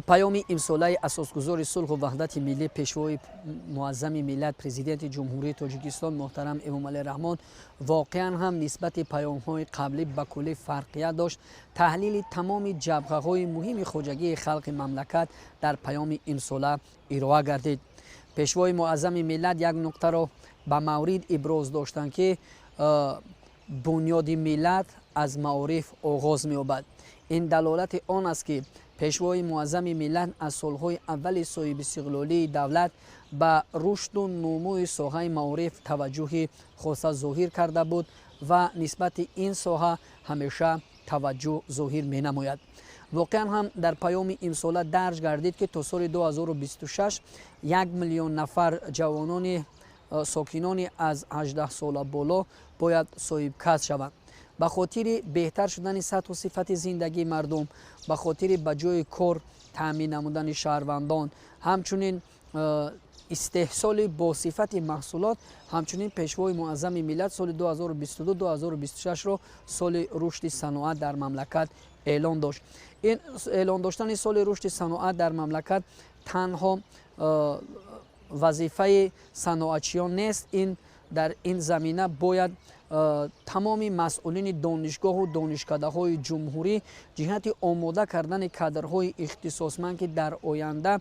Паёми имсолаи Асосгузори сулҳу ваҳдати миллӣ, Пешвои муаззами миллат, Президенти Ҷумҳурии Тоҷикистон муҳтарам Эмомалӣ Раҳмон воқеан ҳам нисбати паёмҳои қаблӣ ба куллӣ фарқият дошт. Таҳлили тамоми ҷабҳаҳои муҳими хоҷагии халқи мамлакат дар паёми имсола ироа гардид. Пешвои муаззами миллат як нуқтаро ба маврид иброз доштанд, ки бунёди миллат аз маориф оғоз меёбад. Ин далолати он аст, ки Пешвои муаззами миллат аз солҳои аввали соҳибистиқлолии давлат ба рушду нумӯи соҳаи маориф таваҷҷӯҳи хоса зоҳир карда буд ва нисбати ин соҳа ҳамеша таваҷҷӯҳ зоҳир менамояд. Воқеан ҳам дар паёми имсола дарҷ гардид, ки то соли 2026 1 миллион нафар ҷавонони сокинони аз 18 сола боло бояд соҳибкасб шаванд. Ба хотири беҳтар шудани сатҳу сифати зиндагии мардум, ба хотири ба ҷои кор таъмин намудани шаҳрвандон, ҳамчунин истеҳсоли босифати маҳсулот, ҳамчунин Пешвои муаззами миллат соли 2022-2026-ро соли рушди саноат дар мамлакат эълон дошт. Ин эълон доштани соли рушди саноат дар мамлакат танҳо вазифаи саноатчиён нест. Ин дар ин замина бояд тамоми масъулини донишгоҳу донишкадаҳои ҷумҳурӣ ҷиҳати омода кардани кадрҳои ихтисосманд, ки дар оянда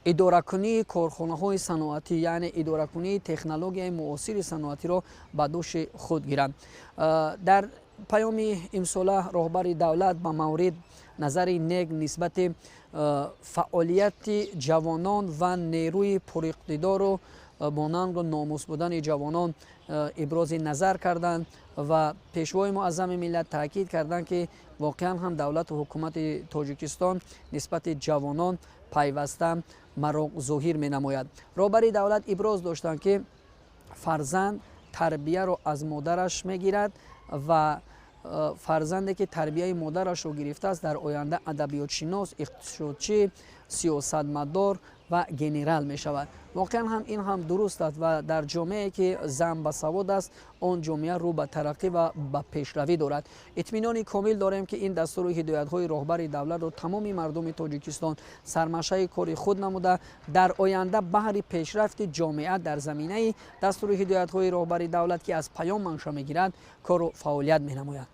идоракунии корхонаҳои саноатӣ, яъне идоракунии технологияи муосири саноатиро ба дӯши худ гиранд. Дар паёми имсола роҳбари давлат ба маврид назари нек нисбати фаъолияти ҷавонон ва нерӯи пуриқтидору бонангу номус будани ҷавонон ибрози назар карданд ва Пешвои муаззами миллат таъкид карданд, ки воқеан ҳам давлату ҳукумати Тоҷикистон нисбати ҷавонон пайваста мароқ зоҳир менамояд. Роҳбари давлат иброз доштанд, ки фарзанд тарбияро аз модараш мегирад ва фарзанде, ки тарбияи модарашро гирифтааст, дар оянда адабиётшинос, иқтисодчӣ, сиёсатмадор ва генерал мешавад. Воқеан ҳам ин ҳам дуруст аст ва дар ҷомеае, ки зан басавод аст, он ҷомеа рӯ ба тараққӣ ва ба пешравӣ дорад. Итминони комил дорем, ки ин дастуру ҳидоятҳои роҳбари давлатро тамоми мардуми Тоҷикистон сармашқи кори худ намуда, дар оянда баҳри пешрафти ҷомеа дар заминаи дастуру ҳидоятҳои роҳбари давлат, ки аз паём манша мегирад, кору фаъолият менамояд.